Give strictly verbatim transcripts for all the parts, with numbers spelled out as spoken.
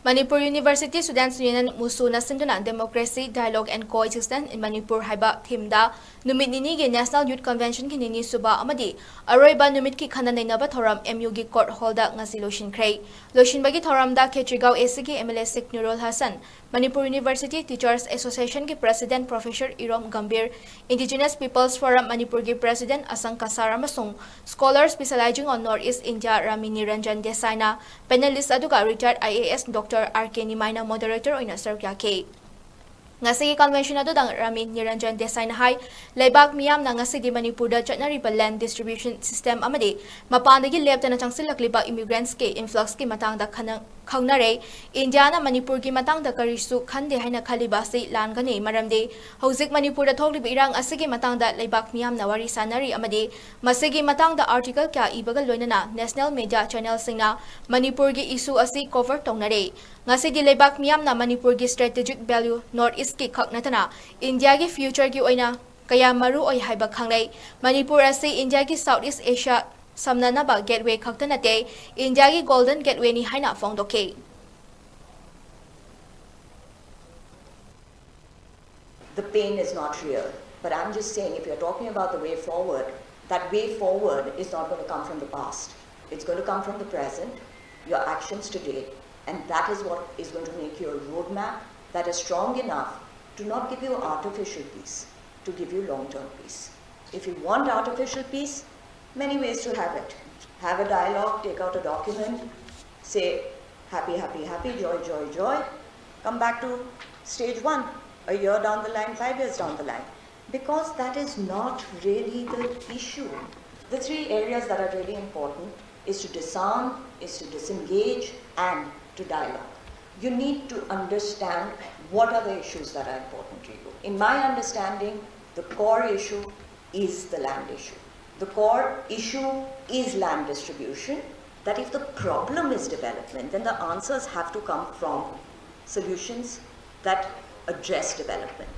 Manipur University Students Union, MUSU ꯅ ꯁꯤꯟꯗꯨꯅ Democracy, Dialogue and Coexistence in Manipur ꯍꯥꯏꯕ theme ꯗ ꯅꯨꯃꯤꯠ ꯅꯤꯅꯤꯒꯤ National Youth Convention ꯒꯤ ꯅꯤꯅꯤ ꯁꯨꯕ ꯑꯃꯗꯤ ꯑꯔꯣꯏꯕ ꯅꯨꯃꯤꯠꯀꯤ ꯈꯟꯅ ꯅꯩꯅꯕ ꯊꯧꯔꯝ M U ꯒꯤ court hall ꯗ ꯉꯁꯤ ꯂꯣꯏꯁꯤꯟꯈ꯭ꯔꯦ꯫ ꯂꯣꯏꯁꯤꯟꯕꯒꯤ ꯊꯧꯔꯝꯗ ꯈꯦꯇ꯭ꯔꯤꯒꯥꯎ A C ꯒꯤ M L A Sheikh ꯅꯨꯔꯨꯜ Hasan, Manipur University Teachers Association ꯒꯤ President Professor ꯏꯔꯣꯝ ꯒꯝꯚꯤꯔ, Indigenous Peoples Forum ꯃꯅꯤꯄꯨꯔꯒꯤ President ꯑꯁꯪ ꯀꯁꯥꯔ ꯑꯃꯁꯨꯡ Scholars Specializing on North East India ꯔꯥꯃꯤ ꯅꯤꯔꯟꯖꯟ ꯗꯦꯁꯥꯏꯅ, panelist ꯑꯗꯨꯒ retired I A S Doctor R K ꯅꯤꯃꯥꯏꯅ moderator ꯑꯣꯏꯅ ꯁꯔꯨꯛ ꯌꯥꯈꯤ꯫ ꯉꯁꯤꯒꯤ convention ꯑꯗꯨꯗ ꯔꯥꯃꯤ ꯅꯤꯔꯟꯖꯟ ꯗꯦꯁꯥꯏꯅ ꯍꯥꯏ, ꯂꯩꯕꯥꯛ ꯃꯤꯌꯥꯝꯅ ꯉꯁꯤꯗꯤ ꯃꯅꯤꯄꯨꯔꯗ ꯆꯠꯅꯔꯤꯕ land distribution system ꯑꯃꯗꯤ ꯃꯄꯥꯟꯗꯒꯤ ꯂꯦꯞꯇꯅ ꯆꯪꯁꯤꯜꯂꯛꯂꯤꯕ immigrants ꯀꯤ influx ꯀꯤ ꯃꯇꯥꯡꯗ ꯈꯟꯅ-, ꯈꯪꯅꯔꯦ꯫ ꯏꯟꯗꯤꯌꯥꯅ ꯃꯅꯤꯄꯨꯔꯒꯤ ꯃꯇꯥꯡꯗ ꯀꯔꯤꯁꯨ ꯈꯟꯗꯦ ꯍꯥꯏꯅ ꯈꯜꯂꯤꯕ ꯑꯁꯤ ꯂꯥꯟꯒꯅꯤ, ꯃꯔꯝꯗꯤ ꯍꯧꯖꯤꯛ ꯃꯅꯤꯄꯨꯔꯗ ꯊꯣꯛꯂꯤꯕ ꯏꯔꯥꯡ ꯑꯁꯤꯒꯤ ꯃꯇꯥꯡꯗ ꯂꯩꯕꯥꯛ ꯃꯤꯌꯥꯝꯅ ꯋꯥꯔꯤ ꯁꯥꯟꯅꯔꯤ ꯑꯃꯗꯤ ꯃꯁꯤꯒꯤ ꯃꯇꯥꯡꯗ article ꯀꯌꯥ ꯏꯕꯒ ꯂꯣꯏꯅꯅ national media channel ꯁꯤꯡꯅ ꯃꯅꯤꯄꯨꯔꯒꯤ issue ꯑꯁꯤ cover ꯇꯧꯅꯔꯦ꯫ ꯉꯁꯤꯗꯤ ꯂꯩꯕꯥꯛ ꯃꯤꯌꯥꯝꯅ ꯃꯅꯤꯄꯨꯔꯒꯤ strategic value North East ꯀꯤ ꯈꯛ ꯅꯠꯇꯅ ꯏꯟꯗꯤꯌꯥꯒꯤ future ꯒꯤ ꯑꯣꯏꯅ ꯀꯌꯥ ꯃꯔꯨ ꯑꯣꯏ ꯍꯥꯏꯕ ꯈꯪꯂꯩ꯫ ꯃꯅꯤꯄꯨꯔ ꯑꯁꯤ ꯏꯟꯗꯤꯌꯥꯒꯤ South East Asia ꯁꯝꯅꯅꯕ gateway ꯈꯛꯇ ꯅꯠꯇꯦ, ꯏꯟꯗꯤꯌꯥꯒꯤ golden gateway ꯅꯤ ꯍꯥꯏꯅ ꯐꯣꯡꯗꯣꯛꯈꯤ꯫ The pain is not real. But I'm just saying, if you're talking about the way forward, that way forward is not going to come from the past. It's going to come from the present, your actions today, and that is what is going to make you a roadmap that is strong enough to not give you artificial peace, to give you long-term peace. If you want artificial peace, many ways to have it. Have a dialogue, take out a document, say, "Happy, happy, happy, joy, joy, joy." Come back to stage one, a year down the line, five years down the line. Because that is not really the issue. The three areas that are really important is to disarm, is to disengage, and to dialogue. You need to understand what are the issues that are important to you. In my understanding, the core issue is the land issue. The core issue is land distribution, that if the problem is development, then the answers have to come from solutions that address development.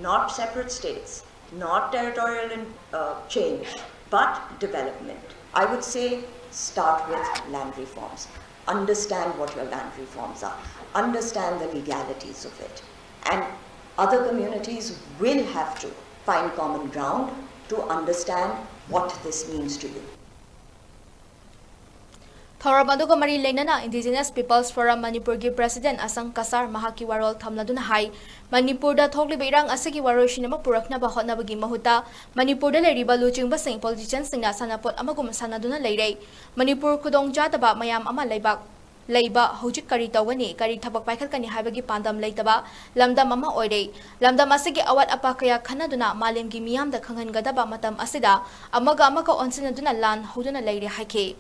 Not separate states, not territorial in, uh, change, but development. I would say start with land reforms. Understand what your land reforms are, understand the legalities of it, and other communities will have to find common ground to understand what this means to you. ꯊꯧꯔꯝ ꯑꯗꯨꯒ ꯃꯔꯤ ꯂꯩꯅꯅ Indigenous People's Forum ꯃꯅꯤꯄꯨꯔꯒꯤ President ꯑꯁꯪ ꯀꯁꯥꯔ ꯃꯍꯥꯛꯀꯤ ꯋꯥꯔꯣꯜ ꯊꯝꯂꯗꯨꯅ ꯍꯥꯏ, ꯃꯅꯤꯄꯨꯔꯗ ꯊꯣꯛꯂꯤꯕ ꯏꯔꯥꯡ ꯑꯁꯤꯒꯤ ꯋꯥꯔꯣꯏꯁꯤꯟ ꯑꯃ ꯄꯨꯔꯛꯅꯕ ꯍꯣꯠꯅꯕꯒꯤ ꯃꯍꯨꯠꯇ ꯃꯅꯤꯄꯨꯔꯗ ꯂꯩꯔꯤꯕ ꯂꯨꯆꯤꯡꯕꯁꯤꯡ, politicianꯁꯤꯡꯅ ꯁꯥꯟꯅꯄꯣꯠ ꯑꯃꯒꯨꯝ ꯁꯥꯟꯅꯗꯨꯅ ꯂꯩꯔꯦ꯫ ꯃꯅꯤꯄꯨꯔ ꯈꯨꯗꯣꯡꯆꯥꯗꯕ ꯃꯌꯥꯝ ꯑꯃ ꯂꯩꯕꯥꯛ ꯂꯩꯕ ꯍꯧꯖꯤꯛ ꯀꯔꯤ ꯇꯧꯒꯅꯤ, ꯀꯔꯤ ꯊꯕꯛ ꯄꯥꯏꯈꯠꯀꯅꯤ ꯍꯥꯏꯕꯒꯤ ꯄꯥꯟꯗꯝ ꯂꯩꯇꯕ ꯂꯝꯗꯝ ꯑꯃ ꯑꯣꯏꯔꯦ꯫ ꯂꯝꯗꯝ ꯑꯁꯤꯒꯤ ꯑꯋꯥꯠ ꯑꯄꯥ ꯀꯌꯥ ꯈꯟꯅꯗꯨꯅ ꯃꯥꯂꯦꯝꯒꯤ ꯃꯤꯌꯥꯝꯗ ꯈꯪꯍꯟꯒꯗꯕ ꯃꯇꯝ ꯑꯁꯤꯗ ꯑꯃꯒ ꯑꯃꯒ ꯑꯣꯟꯁꯤꯟꯅꯗꯨꯅ ꯂꯥꯟ ꯍꯧꯗꯨꯅ ꯂꯩꯔꯦ ꯍꯥꯏꯈꯤ꯫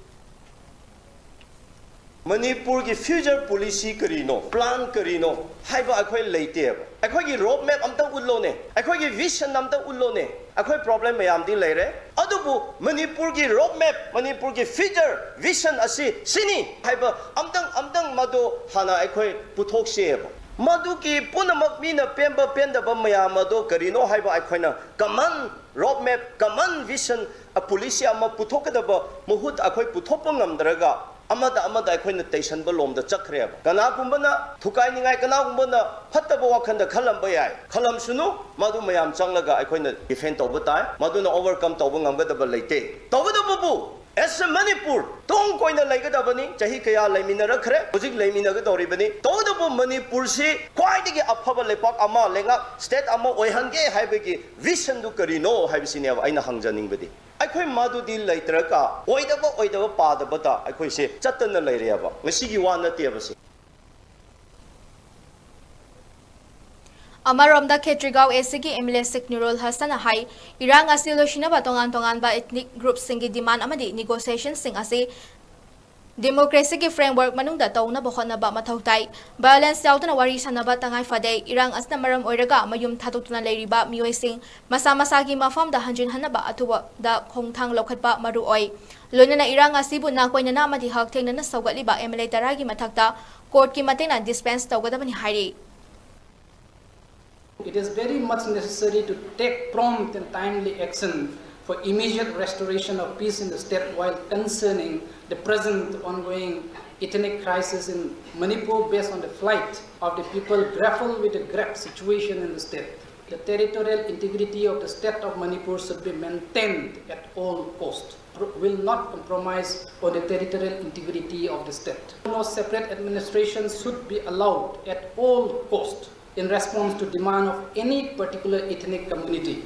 ꯃꯅꯤꯄꯨꯔꯒꯤ future policy ꯀꯔꯤꯅꯣ, plan ꯀꯔꯤꯅꯣ ꯍꯥꯏꯕ ꯑꯩꯈꯣꯏ ꯂꯩꯇꯦꯕ꯫ ꯑꯩꯈꯣꯏꯒꯤ road map ꯑꯝꯇꯪ ꯎꯠꯂꯣꯅꯦ, ꯑꯩꯈꯣꯏꯒꯤ vision ꯑꯝꯇꯪ ꯎꯠꯂꯣꯅꯦ꯫ ꯑꯩꯈꯣꯏ problem ꯃꯌꯥꯝꯗꯤ ꯂꯩꯔꯦ, ꯑꯗꯨꯕꯨ ꯃꯅꯤꯄꯨꯔꯒꯤ road map, ꯃꯅꯤꯄꯨꯔꯒꯤ future vision ꯑꯁꯤ ꯁꯤꯅꯤ ꯍꯥꯏꯕ ꯑꯝꯇꯪ ꯑꯝꯇꯪ ꯃꯗꯨ ꯍꯥꯟꯅ ꯑꯩꯈꯣꯏ ꯄꯨꯊꯣꯛꯁꯦꯕ꯫ ꯃꯗꯨꯒꯤ ꯄꯨꯝꯅꯃꯛ ꯃꯤꯅ ꯄꯦꯟꯕ ꯄꯦꯟꯗꯕ ꯃꯌꯥꯝ ꯑꯗꯣ ꯀꯔꯤꯅꯣ ꯍꯥꯏꯕ ꯑꯩꯈꯣꯏꯅ common road map, common vision, policy ꯑꯃ ꯄꯨꯊꯣꯛꯀꯗꯕ ꯃꯍꯨꯠ ꯑꯩꯈꯣꯏ ꯄꯨꯊꯣꯛꯄ ꯉꯝꯗ꯭ꯔꯒ ꯑꯃꯗ ꯑꯃꯗ ꯑꯩꯈꯣꯏꯅ ꯇꯩꯁꯟꯕ ꯂꯣꯝꯗ ꯆꯠꯈ꯭ꯔꯦꯕ꯫ ꯀꯅꯥꯒꯨꯝꯕꯅ ꯊꯨꯀꯥꯏꯅꯤꯡꯉꯥꯏ, ꯀꯅꯥꯒꯨꯝꯕꯅ ꯐꯠꯇꯕ ꯋꯥꯈꯜꯗ ꯈꯜꯂꯝꯕ ꯌꯥꯏ, ꯈꯜꯂꯝꯁꯨꯅꯨ, ꯃꯗꯨ ꯃꯌꯥꯝ ꯆꯪꯂꯒ ꯑꯩꯈꯣꯏꯅ defend ꯇꯧꯕ ꯇꯥꯏ꯫ ꯃꯗꯨꯅ overcome ꯇꯧꯕ ꯉꯝꯒꯗꯕ ꯂꯩꯇꯦ꯫ ꯇꯧꯒꯗꯕꯕꯨ as a Manipur ꯇꯨꯡ ꯀꯣꯏꯅ ꯂꯩꯒꯗꯕꯅꯤ꯫ ꯆꯍꯤ ꯀꯌꯥ ꯂꯩꯃꯤꯟꯅꯔꯛꯈ꯭ꯔꯦ, ꯍꯧꯖꯤꯛ ꯂꯩꯃꯤꯟꯅꯒꯗꯧꯔꯤꯕꯅꯤ꯫ ꯇꯧꯕꯇꯕꯨ ꯃꯅꯤꯄꯨꯔꯁꯤ ꯈ꯭ꯋꯥꯏꯗꯒꯤ ꯑꯐꯕ ꯂꯩꯄꯥꯛ ꯑꯃ, ꯂꯩꯉꯥꯛ state ꯑꯃ ꯑꯣꯏꯍꯟꯒꯦ ꯍꯥꯏꯕꯒꯤ vision ꯗꯨ ꯀꯔꯤꯅꯣ ꯍꯥꯏꯕꯁꯤꯅꯦꯕ ꯑꯩꯅ ꯍꯪꯖꯅꯤꯡꯕꯗꯤ꯫ ꯑꯩꯈꯣꯏ ꯃꯗꯨꯗꯤ ꯂꯩꯇ꯭ꯔꯒ ꯑꯣꯏꯗꯕ ꯑꯣꯏꯗꯕ ꯄꯥꯗꯕꯗ ꯑꯩꯈꯣꯏꯁꯦ ꯆꯠꯇꯅ ꯂꯩꯔꯦꯕ꯫ ꯉꯁꯤꯒꯤ ꯋꯥ ꯅꯠꯇꯦꯕ ꯁꯤ꯫ ꯑꯃꯔꯣꯝꯗ ꯈꯦꯇ꯭ꯔꯤꯒꯥꯎ ꯑꯦꯁꯤꯒꯤ MLA ꯁꯦꯈ ꯅꯨꯔꯨꯜ ꯍꯁꯟꯅ ꯍꯥꯏ, ꯏꯔꯥꯡ ꯑꯁꯤ ꯂꯣꯏꯁꯤꯟꯅꯕ ꯇꯣꯉꯥꯟ ꯇꯣꯉꯥꯟꯕ ethnic groupꯁꯤꯡꯒꯤ demand ꯑꯃꯗꯤ negotiationꯁꯤꯡ ꯑꯁꯤ democracyꯒꯤ framework ꯃꯅꯨꯡꯗ ꯇꯧꯅꯕ ꯍꯣꯠꯅꯕ ꯃꯊꯧ ꯇꯥꯏ꯫ Violence ꯌꯥꯎꯗꯅ ꯋꯥꯔꯤ ꯁꯥꯅꯕ ꯇꯉꯥꯏ ꯐꯗꯦ꯫ ꯏꯔꯥꯡ ꯑꯁꯤꯅ ꯃꯔꯝ ꯑꯣꯏꯔꯒ ꯃꯌꯨꯝ ꯊꯥꯗꯣꯛꯇꯨꯅ ꯂꯩꯔꯤꯕ ꯃꯤꯑꯣꯏꯁꯤꯡ ꯃꯁꯥ ꯃꯁꯥꯒꯤ ꯃꯐꯝꯗ ꯍꯟꯖꯤꯟꯍꯟꯅꯕ ꯑꯊꯨꯕꯗ ꯈꯣꯡꯊꯥꯡ ꯂꯧꯈꯠꯄ ꯃꯔꯨ ꯑꯣꯏ꯫ ꯂꯣꯏꯅꯅ ꯏꯔꯥꯡ ꯑꯁꯤꯕꯨ ꯅꯥꯀꯣꯏꯅꯅ ꯑꯃꯗꯤ ꯍꯛꯊꯦꯡꯅꯅ ꯁꯧꯒꯠꯂꯤꯕ MLA ꯇꯔꯥꯒꯤ ꯃꯊꯛꯇ courtꯀꯤ ꯃꯇꯦꯡꯅ dispense ꯇꯧꯒꯗꯕꯅꯤ ꯍꯥꯏꯔꯤ꯫ It is very much necessary to take prompt and timely action for immediate restoration of peace in the state while concerning the present ongoing ethnic crisis in Manipur based on the plight of the people grapple with the grave situation in the state. The territorial integrity of the state of Manipur should be maintained at all cost. Pro-, will not compromise on the territorial integrity of the state. No separate administration should be allowed at all cost in response to demand of any particular ethnic community.